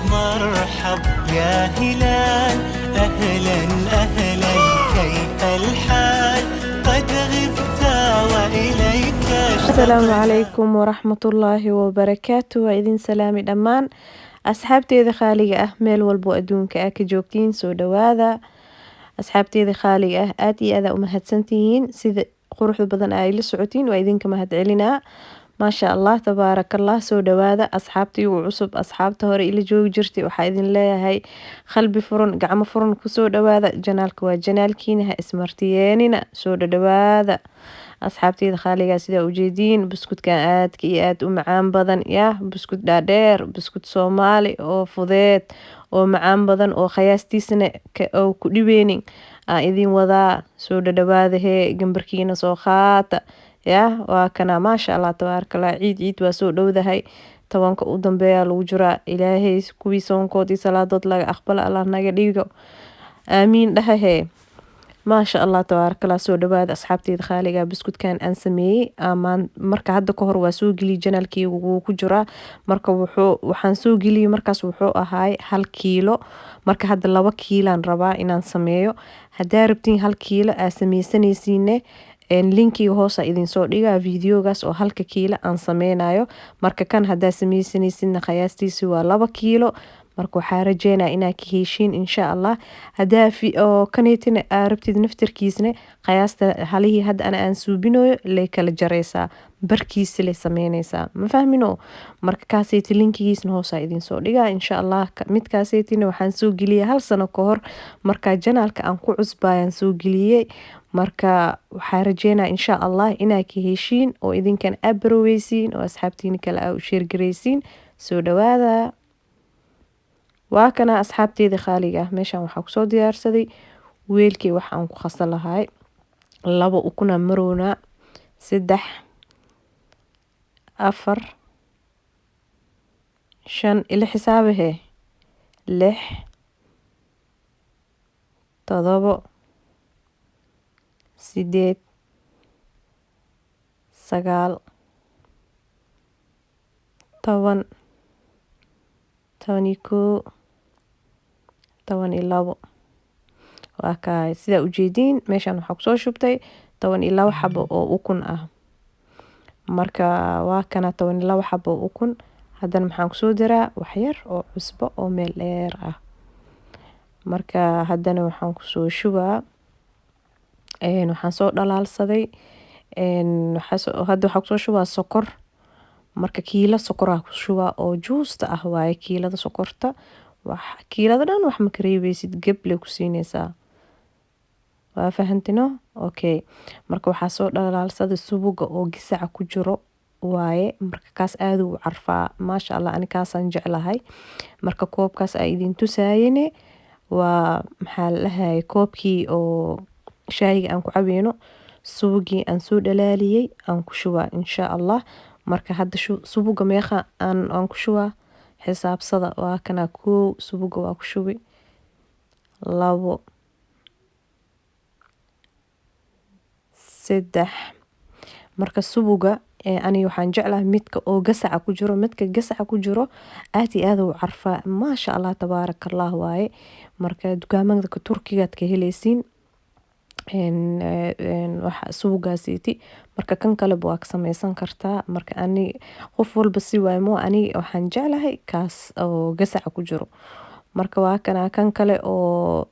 مرحب مرحب يا هلال، أهلا أهلا، كيف الحال؟ قد غبت وإليك. Asalaamu calaykum waraxmatullaahi wabarakaatu. Waa idin salaami dhammaan asxaabteeda khaaliga ah, meel walbo adduunka ah ka joogtiin. Soo dhawaada, asxaabteeda khaaliga ah. Aad iyo aad aa u mahadsantihiin sida quruxda badan ay la socotiin. Waa idinka mahadcelinaa. Maasha Allah, tabaarakallah. Soo dhawaada asxaabta igu cusub, asxaabta hore ila joogi jirtay. Waxaa idin leeyahay qalbi furan, gacmo furan kusoo dhawaada janaalka. Waa janaalkiina, ha ismartiyeenina. Soo dhadhawaada, asxaabteyda khaaligaa. Sidaa ujeediin, buskudkan aadka iyo aad u macaan badan, yaa buskud dhaadheer, buskud Soomaali oo fudeed oo macaan badan oo khayaastiisana oo ku dhibeynin aan idin wadaa. Soo dhadhawaada hee, gambarkiina soo qaata. Yaa waa kana, maasha Allah, tabaarakallah. Ciid ciid waa soo dhowdahay, 10-ka u dambeeya lagu jiraa. Ilaahay kuwii soonkood iyo salaadood laga aqbala Allah naga dhigo, aamiin dhahahee. Maasha Allah, tabaarakallah. Soo dhawaada, asxaabteyda khaaliga. Buskudkan aan sameeyey amaan marka hadda ka hor waa soo geliyey, janaalkeyga wuu ku jiraa. Marka wuxuu waxaan soo geliyey markaas wuxuu ahaay 1 kiilo. Marka hadda 2 kiilaan rabaa inaan sameeyo. Haddaa rabtiin 1 kiilo aa sameysanaysiine, linkiga hoosa idin soo dhigaa videogaas oo halka kiilo aan sameynayo. Marka kan haddaa sameysanaysidna, qiyaastiisi waa 2 kiilo. Marka waxaa rajeynaya inaa ka heshiin, insha Allah. Hadaa oo kaneetina aa rabtid naftirkiisna, qiyaasta halihii hadda ana aan suubinayo lay kala jaraysaa, barkiisa lay sameynaysaa, ma fahmino? Marka kaaseyti linkigiisna hoosaa idin soo dhigaa, insha Allah. Midkaaseytina waxaan soo geliyay hal sano ka hor, marka janaalka aan ku cusbayaan soo geliyey. Marka waxaa rajeynaya, insha Allah, inaa ka heshiin oo idinkan aa baroweysiin oo asxaabtiina kale aa u share gareysiin. Soo dhawaada. Waa kana, asxaabteyda khaaliga ah. Meeshan waxaa kusoo diyaarsaday weelkii wax aan ku qasan lahay. Labo ukuna maroona, saddex, afar, shan, ila xisaabahe, lix, todobo, sideed, sagaal, 10, 11, 12. Waa kaay, sidaa ujeediin meeshan waxaa kusoo shubtay 12 xabo oo ukun ah. Marka waa kana, 12 xabo oo ukun. Haddana maxaan kusoo daraa? Waxyar oo cusbo oo meel dheer ah. Marka haddana waxaan kusoo shubaa, waxaan soo dhalaalsaday, hadda waxaa kusoo shubaa sokor. Marka kiilo sokoraa ku shubaa oo juusta ah waaye. Kiilada sokorta, wax kiilada dhan wax ma ka reebeysid, geble ku siineysaa. Waa fahantino? Okay. Marka waxaa soo dhalaalsaday subuga oo gisaca ku jiro waaye. Marka kaas aad u carfaa, maasha Allah. Ani kaasaan jeclahay. Marka koobkaas aa idin tusaayene waa, maxaa la dhahay, koobkii oo shaahiga aan ku cabeyno. Subugii aan soo dhalaaliyey aan ku shubaa, insha Allah. Marka hadda subuga meeqa aan ku shubaa? Xisaabsada. Waa kana, koow subuga waa ku shubi, labo, saddex. Marka subuga ani waxaan jeclahay midka oo gasaca ku jiro. Midka gasaca ku jiro aad iyo aad u carfaa, maasha Allah, tabaarakallah waaye. Marka dukaamada Turkigaad ka heleysiin waxa subugaasiiti. Marka kan kaleba waa ka sameysan kartaa. Marka ani qof walba si waay mo, ani waxaan jeclahay kaas oo gasaca ku jiro. Marka waa kana, kan kale oo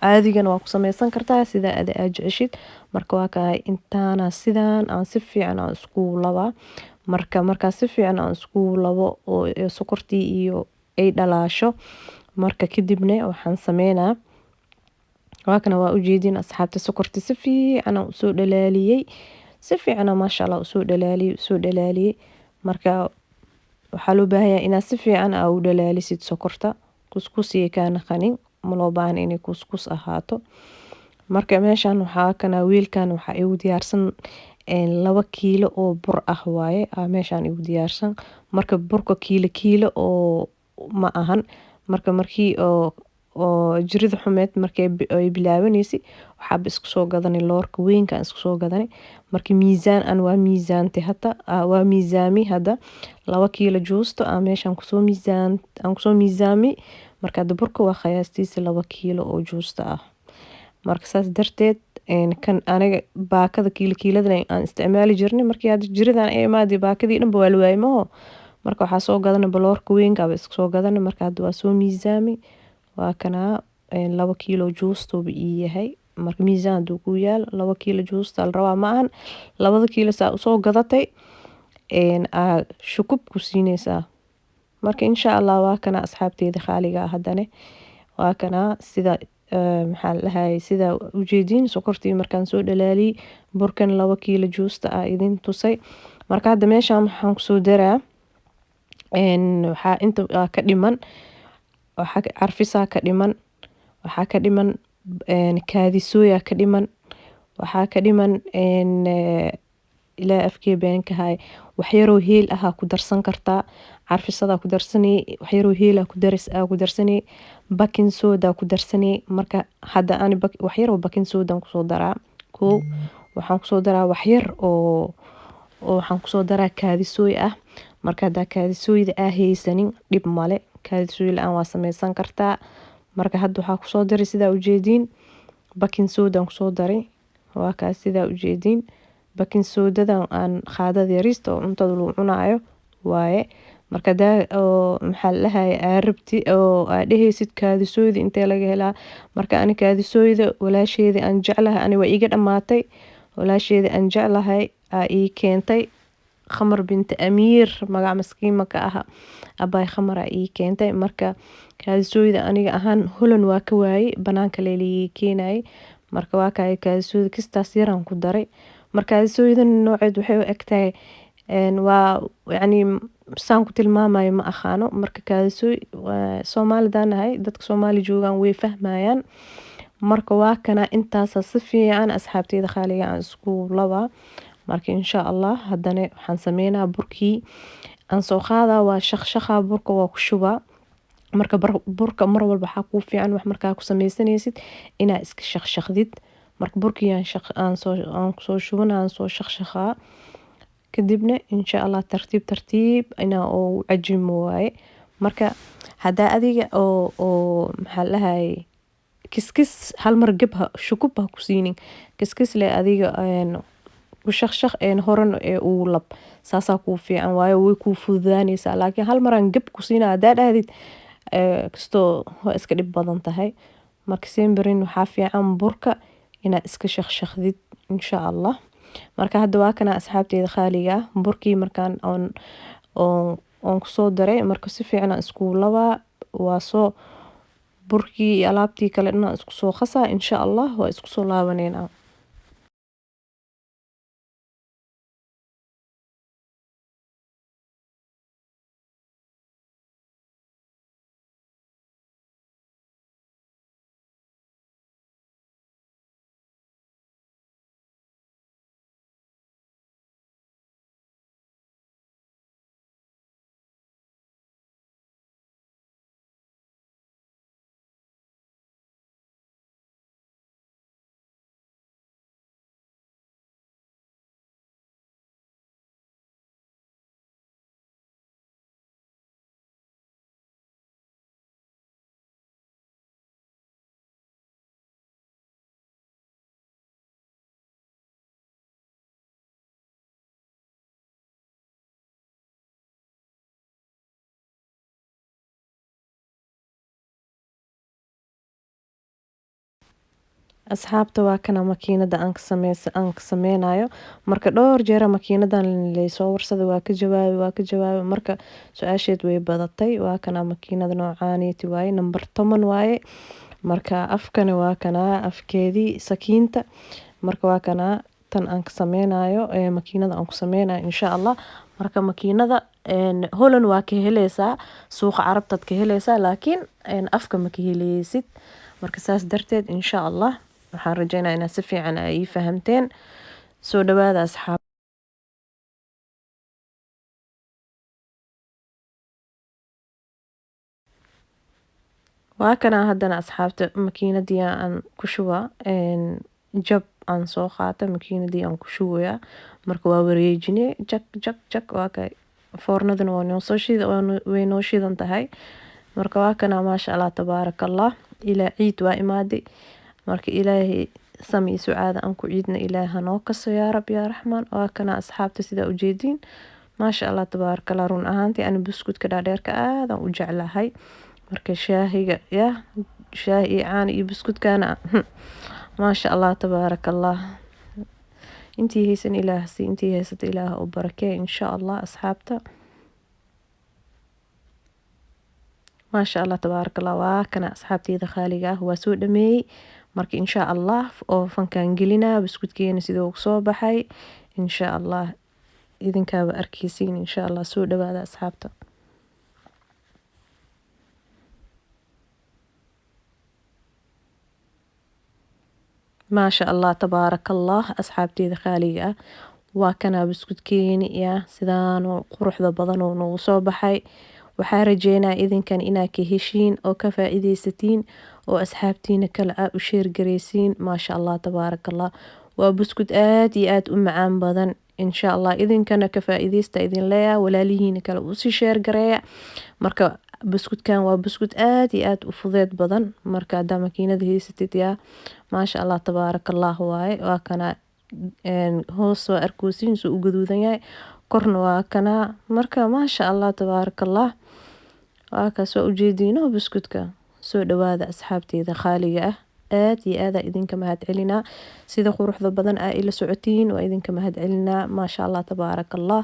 caadigana waa ku sameysan kartaa sida ada aad jeceshid. Marka waa kahay, intaana sidaan aan si fiican aan isku labaa. Marka markaa si fiican aan isku labo oo sokortii iyo ay dhalaasho, marka kadibna waxaan sameynaa, waa kana, waa ujeedin, asxaabta. Sokorti si fiican aan usoo dhalaaliyey, si fiican maasha Allah usoo dhalaaliyey, usoo dhalaaliyey. Marka waxaa loo baahan yahay inaad si fiican aa u dhalaalisid sokorta, kuskus iyo kaa naqanin. Ma loo baahna inay kuskus ahaato. Marka meeshan waxaa kana, wiilkan waxaa igu diyaarsan 2 kiilo oo bur ah waaye meeshan igu diyaarsan. Marka burka kiilo kiilo oo ma ahan. Marka markii oo oo jirida xumeed markay ay bilaabaneysay, waxaaba isku soo gadanay loorka weynka aan isku soo gadanay. Marka miisaan aan waa miisaantay hata, waa miisaami hadda 2 kiilo juusto aan meeshaan kusoo miisaan, aan kusoo miisaami. Marka hadda burka waa qiyaastiisa 2 kiilo oo juusto ah. Marka saas darteed kan aniga baakada kiilo kiiladan aan isticmaali jirnay, markii hadda jiridan ay imaadey baakadii dhanba waa la waayay maho. Marka waxaa soo gadanay baloorka weynka ba isku soo gadanay. Marka hadda waa soo miisaami, waa kanaa 2 kiilo juustuuba ii yahay. Marka miisaan haduu ku yaal, 2 kiilo juusta la rabaa, ma ahan 2da kiilo saa usoo gadatay aa shukub ku siineysaa. Marka insha Allah waa kana asxaabteyda khaaliga ah, haddane waa kana sida maxaa la dhahay, sida ujeediin sokortii markaan soo dhalaaliyey, burkan 2 kiilo juusta ah idin tusay. Marka hadda meeshaan waxaan kusoo daraa, waxaa inta ka dhiman, waxaa carfisaa ka dhiman, waxaa ka dhiman kaadisooya ka dhiman, waxaa ka dhiman ilaa afkee been ka hay, waxyaroo heel ahaa ku darsan kartaa. Carfisadaa ku darsanay, waxyaroo heelaa ku daris aa ku darsanay, baking soda ku darsanay. Marka hadda ani waxyaroo baking soda kusoo daraa. Kow waxaan kusoo daraa waxyar oo waxaan kusoo daraa kaadisooy ah. Marka haddaa kaadisooyda aa haysanin, dhib male, kaadisooy la-aan waa sameysan kartaa. Marka hadda waxaa kusoo daray, sidaa ujeediin, baking soda kusoo daray. Waa kaas sidaa ujeediin, baking sodadan aan qaadada yariista oo cuntada lagu cunaayo waaye. Marka hadaa oo maxaa la dhahaye aa rabti oo aa dheheysid kaadisooyda intee laga helaa, marka ani kaadisooyda walaasheeda aan jeclahay, ani waa iiga dhamaatay, walaasheeda aan jeclahay aa ii keentay, Khamar binti Amiir, magac maskiin maka aha, abaay Khamar aa ii keentay. Marka kaadisooyda aniga ahaan Holan waa ka waayey, banaanka leeligii keenayay. Marka waa kaay kaadisooyda kistaas yaraan ku daray. Marka kaadisooydan nooceed waxay u egtahay, waa yacni saan ku tilmaamayo ma aqaano. Marka kaadisooy Soomaalidaan nahay, dadka Soomaali joogaan way fahmayaan. Marka waa kana intaasa si fiican asxaabteyda khaaliga aan isku labaa. Marka insha Allah haddana waxaan sameynaa burkii aan soo qaadaa, waa shaqshaqaa, burka waa ku shubaa. Marka burka mar walba waxaa kuu fiican wax markaa ku sameysanaysid inaa iska shaqshaqdid. Marka burkii aan shaq aan soo aan kusoo shubana, aan soo shaqshaqaa, kadibna insha Allah tartiib tartiib inaa oo cajimo waaye. Marka haddaa adiga oo maxaa la dhahaye kiskis hal mar gab ha shukub ha ku siinin, kiskis le adiga ku shaqshaq horan ee uu lab, saasaa kuu fiican, waayo way kuu fududaaneysaa. Laakiin hal maraan gab ku siina haddaa dhahdid, kastoo waa iska dhib badan tahay. Marka semberin waxaa fiican burka inaad iska shaqshaqdid insha Allah. Marka hadda waa kana asxaabteyda khaaliga ah, burkii markaan oon kusoo daray, marka si fiican aan isku labaa, waa soo burkii iyo alaabtii kale dhan aan isku soo qasaa. Insha Allah waa isku soo laabaneynaa. Asxaabta, waa kana makiinada aan ka sameynayo. Marka dhowr jeera makiinadan laysoo warsaday, waa ka jawaabay, waa ka jawaabay. Marka su-aasheed way badatay. Waa kana makiinada noocaaniiti waaye, number 10 waaye. Marka afkani waa kana afkeedii sakiinta. Marka waa kana tan aan ka sameynayo, makiinada aan ku sameynayo insha Allah. Marka makiinada Holland waa ka heleysaa, suuqa Carabtaad ka heleysaa, laakiin afka ma ka heleysid. Marka saas darteed insha Allah waxaan rajeynaa inaad si fiican ay ii fahamteen. Soo dhawaada asxaab. Waa kana haddana asxaabta, makiinadii aan ku shubaa, jab aan soo qaata, makiinadii aan ku shubayaa. Marka waa wareejine, jak jak jak. Waa kay, foornadana waa noo soo shid, way noo shidan tahay. Marka waa kana, maasha Allah tabaaraka Allah. Ilaa ciid waa imaaday. Marka Ilaahay sami sucaada aan ku ciidna, Ilaah hanoo kaso, yaa rab yaa raxmaan. Waa kana asxaabta, sidaa ujeediin, maasha Allah tabaaraka Allah. Run ahaantii ani buskudka dhaadheerka aadaan u jeclahay. Marka shaahiga yaa shaahi iyo caano iyo buskudkana, maasha Allah tabaaraka Allah. Intii haysan Ilaah sii, intii haysata Ilaah u barakee, insha Allah. Asxaabta, maasha Allah tabaaraka Allah. Waa kana asxaabteyda khaaliga ah, waa soo dhameeyey. Marka insha Allah oo fankaan gelinaa buskudkeena sidoo soo baxay, insha Allah idinkaaba arkeysiin, insha Allah. Soo dhawaada asxaabta. Maasha Allah tabaaraka Allah. Asxaabteyda khaaliga ah, waa kanaa buskudkeeni yaa sidaan quruxda badan oo noogu soo baxay. Waxaa rajeynaa idinkan inaa ka heshiin oo ka faa-iideysatiin oo asxaabtiina kale aa u sheergareysiin. Maasha Allah tabaaraka Allah, waa buskud aad iyo aad u macaan badan. Insha Allah idinkana ka faa-iideysta idin leeyahay, walaalihiina kale usii sheergareeya. Marka buskudkan waa buskud aad iyo aad u fudeed badan. Marka haddaa makiinada haysatid yaa, maasha Allah tabaaraka Allah waaye. Waa kana, hoos waa arkoosiin suu u gaduudan yahay, korna waa kana. Marka maasha Allah tabaaraka Allah, waa kaas, waa ujeediino buskudka. Soo dhawaada asxaabteyda khaaliga ah, aad iyo aad aa idinka mahad celinaa sida quruxda badan aa ila socotiin, waa idinka mahad celinaa. Maasha Allah tabaaraka Allah,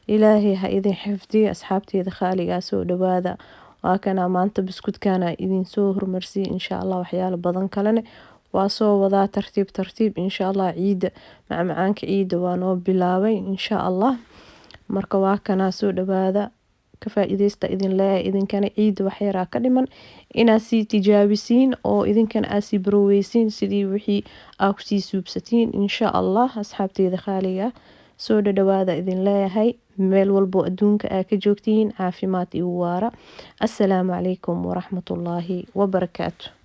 Ilaahay ha idin xifdiyo asxaabteyda khaaliga ah. Soo dhawaada. Waa kana maanta buskudkana idin soo hormarsiiye. Insha Allah waxyaalo badan kalene waa soo wadaa, tartiib tartiib, insha Allah. Ciida macmacaanka ciida waa noo bilaabay, insha Allah. Marka waa kanaa, soo dhawaada, ka faa-iideysta idin leeyahay. Idinkana ciida wax yaraa ka dhiman inaad sii tijaabisiin oo idinkana aad sii baroweysiin sidii wixii aa kusii suubsatiin, insha Allah. Asxaabteyda khaaliga ah, soo dhadhawaada idin leeyahay, meel walbo adduunka aa ka joogtiin, caafimaad igu waara. Assalaamu calaykum waraxmatullaahi wabarakaatu.